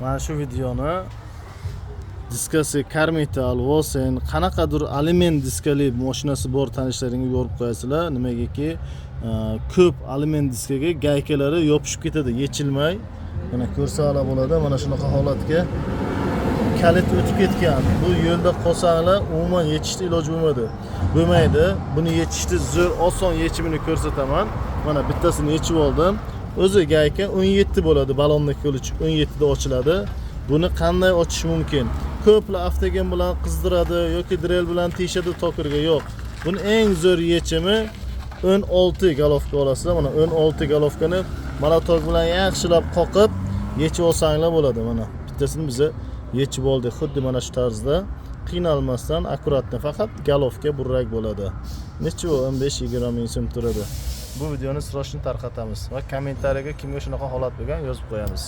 Mana shu videoni diskasi Karmetal, Vosen, qanaqadir aliment diskali mashinasi bor tanishlaringga yorib qo'yasizlar. Nimagaki, ko'p aliment diskaga gaykalari yopishib ketadi, yechilmay. Mana, ko'rsanglar bo'ladi, mana shunaqa holatga kalit o'tib ketgan. Bu yo'lda qolsanglar, umuman yechishni iloji bo'lmaydi. Buni yechishni zo'r, oson yechimini ko'rsataman. Mana, bittasini yechib oldim. O'zi gayka 17 bo'ladi, balonni ключ 17 da ochiladi. Buni qanday ochish mumkin? Ko'plar avtogen bilan qizdiradi yoki drel bilan teshadi tokirga. Yo'q, buni eng zo'r yechimi 16 головка olasizlar. Mana, 16 головка ni молоток bilan yaxshilab qoqib yechib olsanglar bo'ladi. Mana, bittasini biza yechib oldik, xuddi mana shu tarzda, qiynalmasdan, аккуратно. Faqat головка burrak bo'ladi. Necha, 15-20 ming so'm turadi. Bu videoni срочно tarqatamiz va kommentariyaga kimga shunaqa holat bo'lgan, yozib qo'yamiz.